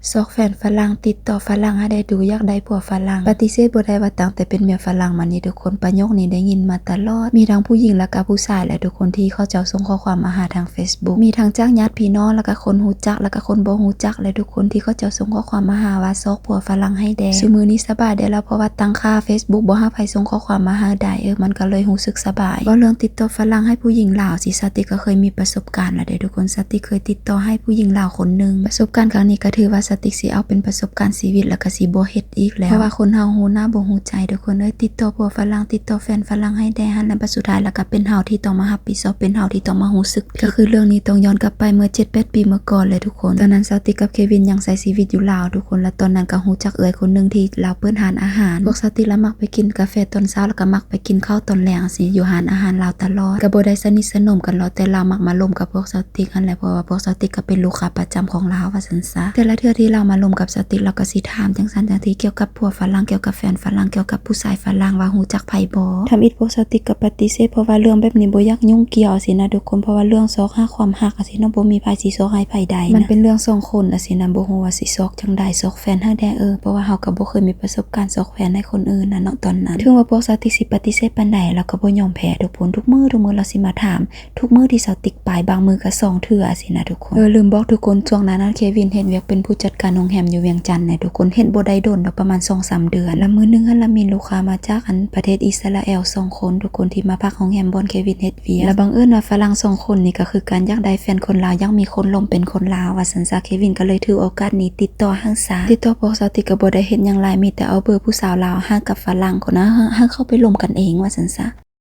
ຊອກແຟນຝຣັ່ງ ຕິດຕໍ່ຝຣັ່ງໃຫ້ແດ່ ດູຢາກໄດ້ຜົວຝຣັ່ງ. ປະຕິເສດບໍ່ໄດ້ວ່າຕັ້ງແຕ່ເປັນເມຍຝຣັ່ງມານີ້ທຸກຄົນ ປະໂຫຍກນີ້ໄດ້ຍິນມາຕະຫຼອດ. ມີທັງຜູ້ຍິງແລະກະຜູ້ຊາຍແຫຼະທຸກຄົນ ທີ່ເຂົາເຈົ້າສົ່ງຂໍ້ຄວາມມາຫາທາງ Facebook. ມີທັງຈາກຍາດພີ່ນ້ອງ ແລະກະຄົນຮູ້ຈັກ ແລະກະຄົນບໍ່ຮູ້ຈັກແຫຼະທຸກຄົນ ທີ່ເຂົາເຈົ້າສົ່ງຂໍ້ຄວາມມາຫາວ່າຊອກຜົວຝຣັ່ງໃຫ້ແດ່. ຊຸມື້ນີ້ສະບາຍໄດ້ແລ້ວ ເພາະວ່າຕັ້ງຄ່າ Facebook ບໍ່ໃຫ້ໃຜສົ່ງຂໍ້ຄວາມມາຫາໄດ້ ເອີ ມັນກໍເລີຍຮູ້ສຶກສະບາຍ. ເວົ້າເລື່ອງຕິດຕໍ່ຝຣັ່ງໃຫ້ຜູ້ຍິງລາວ ຊິ ສາວຕິກກໍເຄີຍມີປະສົບການແລ້ວເດ້ທຸກຄົນ. ສາວຕິກເຄີຍຕິດຕໍ່ໃຫ້ຜູ້ຍິງລາວຄົນໜຶ່ງ. ປະສົບການຄັ້ງນີ້ກໍຖືວ່າສາວຕິກຊິເອົາເປັນປະສົບການຊີວິດ ແລ້ວກໍຊິບໍ່ເຮັດອີກແລ້ວ ເພາະວ່າຄົນເຮົາຮູ້ໜ້າບໍ່ຮູ້ໃຈທຸກຄົນເອີຍ. ຕິດຕໍ່ຜົວຝຣັ່ງ ຕິດຕໍ່ແຟນຝຣັ່ງໃຫ້ແດ່ຫັ້ນແຫຼະ ບັດສຸດທ້າຍແລ້ວກໍເປັນເຮົາທີ່ຕ້ອງມາຮັບຜິດຊອບ ເປັນເຮົາທີ່ຕ້ອງມາຮູ້ສຶກຜິດ. ກໍຄືເລື່ອງນີ້ຕ້ອງຍ້ອນກັບໄປເມື່ອເຈັດແປດປີເມື່ອກ່ອນເລີຍທຸກຄົນ. ຕອນນັ້ນສາວຕິກກັບເຄວິນຍັງໃຊ້ຊີວິດຢູ່ລາວທຸກຄົນ ແລະຕອນນັ້ນກໍຮູ້ຈັກເອື້ອຍຄົນໜຶ່ງທີ່ລາວເປີດຮ້ານອາຫານ. ພວກສາວຕິກລະມັກໄປກິນກາແຟຕອນເຊົ້າ ແລ້ວກໍມັກໄປກິນເຂົ້າຕອນແລງ ຢູ່ຮ້ານອາຫານລາວຕະຫຼອດ ກໍບໍ່ໄດ້ສະໜິດສະໜົມກັນຫຼອກ ແຕ່ລາວມັກມາລົມກັບພວກສາວຕິກຫັ້ນແຫຼະ ເພາະວ່າພວກສາວຕິກກໍເປັນລູກຄ້າປະຈຳຂອງລາວວ່າຊັ້ນຊະ. ແຕ່ລະເທື່ອທີ່ລາວມາລົມກັບສາວຕິກ ລາວກໍຊິຖາມຈັ່ງຊັ້ນຈັ່ງຊີ້ ກ່ຽວກັບຜົວຝຣັ່ງ ກ່ຽວກັບແຟນຝຣັ່ງ ກ່ຽວກັບຜູ້ຊາຍຝຣັ່ງວ່າຮູ້ຈັກໃຜບໍ່. ທຳອິດພວກສາວຕິກກໍປະຕິເສດ ເພາະວ່າເລື່ອງແບບນີ້ບໍ່ຢາກຫຍຸ້ງກ່ຽວຊີ້ນະທຸກຄົນ ເພາະວ່າເລື່ອງຊອກຫາຄວາມຮັກຈັ່ງຊີ້ເນາະ ບໍ່ມີໃຜຊິຊອກໃຫ້ໃຜໄດ້ນະ ມັນເປັນເລື່ອງສອງຄົນຈັ່ງຊີ້ນະ ບໍ່ຮູ້ວ່າຊິຊອກຈັ່ງໃດ ຊອກແຟນໃຫ້ແດ່ເອີ ເພາະວ່າເຮົາກໍບໍ່ເຄີຍມີປະສົບການຊອກແຟນໃຫ້ຄົນອື່ນນະເນາະ. ຕອນນັ້ນເຖິງວ່າພວກສາວຕິກຊິປະຕິເສດປານໃດ ລາວກໍບໍ່ຍອມແພ້ທຸກຄົນ ທຸກມື້ທຸກມື້ລາວຊິມາຖາມ ທຸກມື້ທີ່ສາວຕິກໄປ ບາງມື້ກໍສອງເທື່ອຊີ້ນະທຸກຄົນ. ເອີ ລືມບອກທຸກຄົນ ຊ່ວງນັ້ນເຄວິນເຮັດວຽກເປັນຜູ້ຈັດການໂຮງແຮມຢູ່ວຽງຈັນນະທຸກຄົນ ເຮັດບໍ່ໄດ້ດົນດອກ ປະມານສອງສາມເດືອນ ລະມື້ໜຶ່ງຫັ້ນລະມີລູກຄ້າມາຈາກອັນປະເທດອິດສະຣາແອລສອງຄົນທຸກຄົນ ທີ່ມາພັກໂຮງແຮມບ່ອນເຄວິນເຮັດວຽກ ລະບັງເອີນວ່າຝຣັ່ງສອງຄົນນີ້ກໍຄືກັນ ຢາກໄດ້ແຟນຄົນລາວ ຢາກມີຄົນລົມເປັນຄົນລາວວ່າຊັ້ນຊະ. ເຄວິນກໍເລີຍຖືໂອກາດນີ້ຕິດຕໍ່ໃຫ້ຊະ ຕິດຕໍ່ພວກສາວຕິກກໍບໍ່ໄດ້ເຮັດຫຍັງຫຼາຍ ມີແຕ່ເອົາເບີຜູ້ສາວລາວໃຫ້ກັບຝຣັ່ງຄົນນັ້ນ ໃຫ້ເຂົາໄປລົມກັນເອງວ່າຊັ້ນຊະ.